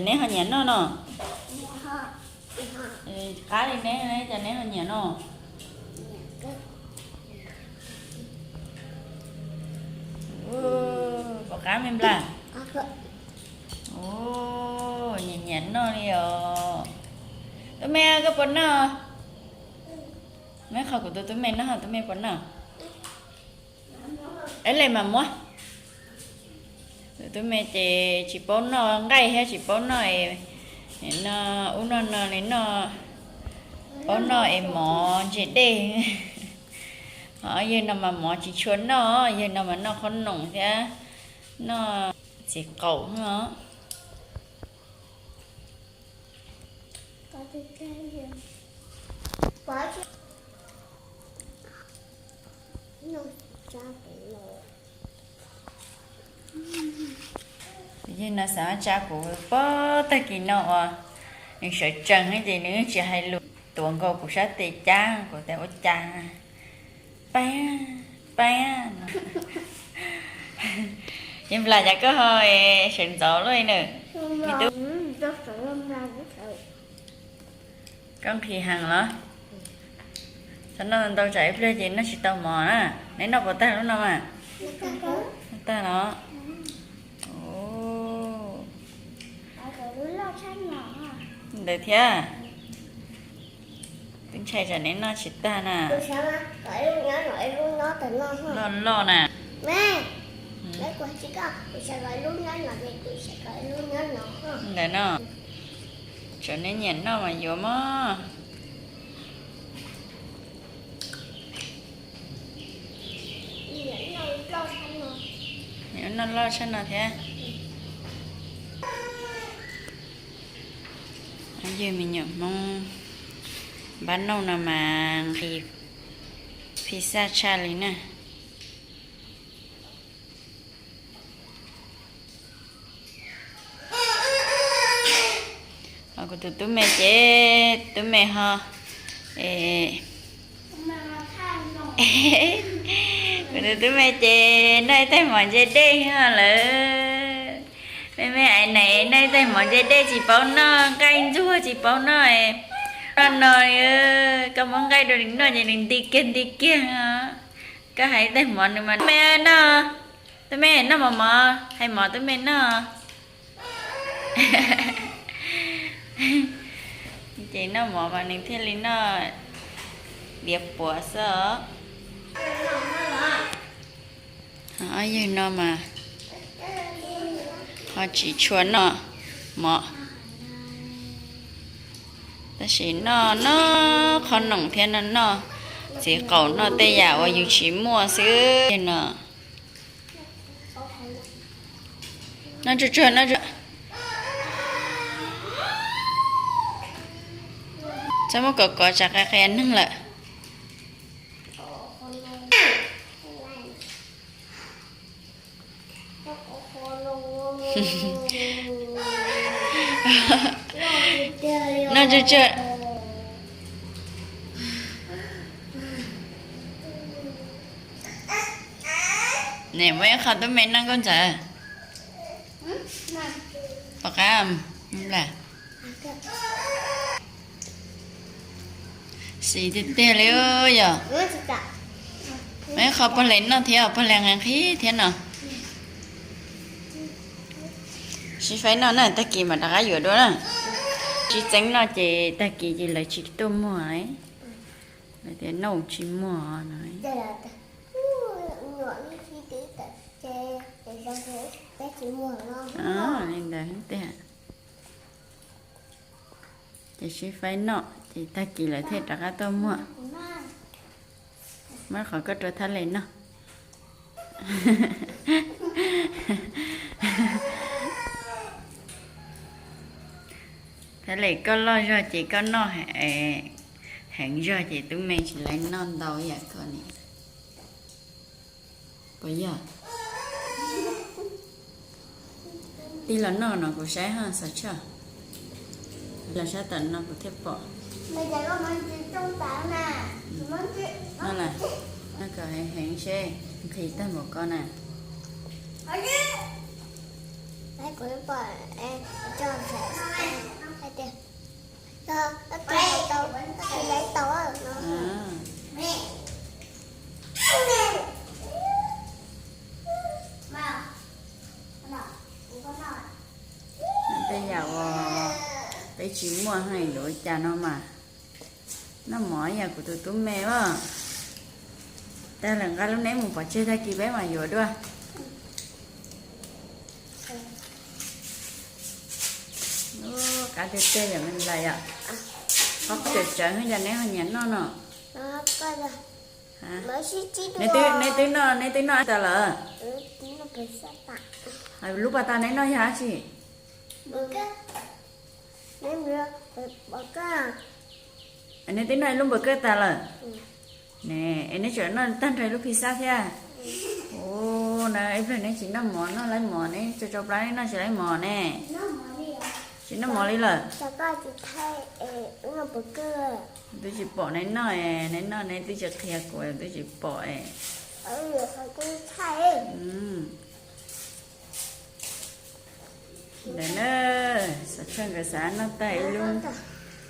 Neb ho nyiam noj no? Qab li neb, cas neb ho nyiam no? Puas qab me nplas? Nyiam nyiam noj li os. Tub me, koj puas noj? Muab qhov kuv tus tub me noj, tub me puas noj? Ib leeg mas muab. Tus tub me ces tsis paub noj nqaij thiab tsis paub noj es no, ub noj no li no, paub noj es mov ntse dej. Ho yawg no mas mov tsis tshua noj, yawg no mas noj qhob noom thiab noj txiv qaum os. Yawg no xav tsa kuv pab tag kis no uas nws sawv tsees ces nws tsis hais lus, tuav nkaus kuv sab tes cab, kuv tias ua cas, pab, pab. Yawg nplas, cas koj ho sawv ntxov luaj li na? Koj nqhis heev los? Txhob noj ntau tsam ib pliag ces noj tsis tau mov na. Neb noj puas tag lub no mas? Tag los? Ntawd thiab. Twb ntshai tsam neb noj tsis tag na. Loj loj na. Ntawd no, tsam neb nyiam noj mas yuav mog. Noj loj tshaj no thiab. Yog me nyuam Hmoob npab nauj no mas nqhis pizza tshaj li na. Ho kuv tus tub me ces tub me ho, kuv tus tub me ces noj ib tais mov ntse dej ho lawm. Me me Ais Nais noj ib tais mov ntse dej tsis paub noj, nqaij ntxuag tsis paub noj. Noj no, koj muab nqaij rau nws noj ces nws nti kiag nti kiag. Koj hais ib tais mov nws mas me noj, tub me noj mov mov, hais mov tub me noj. Ces noj mov mas nws thiaj li noj diav puav xwb os. Ob yawg no mas ho tsis tshua noj mov, tab sis noj noj qhob noom thiab noj noj txiv qaum, noj tej yam uas yus tsis muaj xwb no. Noj tsuag tsuag, noj tsuag. Txhob muab kov kov tsam qias qias neeg lawm. Noj tsuag tsuag. Nim muab ib qho tub me noj nkauj ntxawm. Pom qab. Xis tiag tiag li yog. Muab ib qho pog le noj thiab, pog le nqhis nqhis thiab no. Sib faib noj na, tag kis mam rov qab yuav dua na. Tsis txeeb noj ces tag kis ces lawv tsis tuaj muag. Lawv tias noj tsis muag no. Li ntawd tiag. Ces sib faib noj ces tag kis lawv thiaj rov qab tuaj muag. Muab qhov koj rau Thaj Les noj. Thaj Les, koj loj zog ces koj noj heev zog ces tub me tsis laiv noj ntau yam koj ni. Puas yog? Tig los noj no kuv saib ho xav tshaj. Los sab tom no kuv thiaj pom. Noj kom heev heev seb nqhis tag npaum ko na. Kuv pom, e, tso hais tias, tau, tau, tau, tau. Tej yam uas peb tsis muaj heev yuav ua cas no mas. Noj mov yam kuv tus tub me as. Tag lawm nqa lub neb mus pov tseg tag kis peb mam yuav dua. Ub, qab tiag tiag yom me nplais yom. Qhov tseem tsawv heev cas neb ho nyiam noj no. Neb twb, neb twb noj, neb twb noj tas lawm. Lub pas tas neb noj yog dab tsi? Neb twb noj ib lub npawg kawj tas lawm. Ne, es neb tseem noj tag nrho ib lub pizza thiab. Ub, na ib pliag neb tsis noj mov, noj lawv mov, neb tso tso plab neb noj tsis lawv mov ne. Tsis noj mov li lawm. Twb tsis pom neb noj, neb noj neb twb tsis qhia kuv, twb tsis pom. Ntawm na, Xov Tshaj nkawd xav noj tag ib lub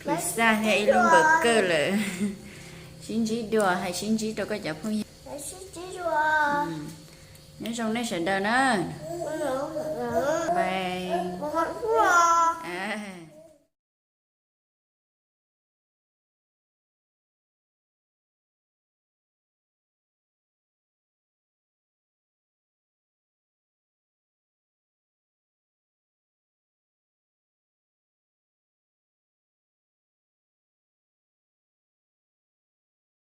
pizza thiab ib lub npawg kawj lawm. Sib ntsib dua, hais sib ntsib rau koj cov phooj ywg. Nyob zoo nej sawv daws na. Bye.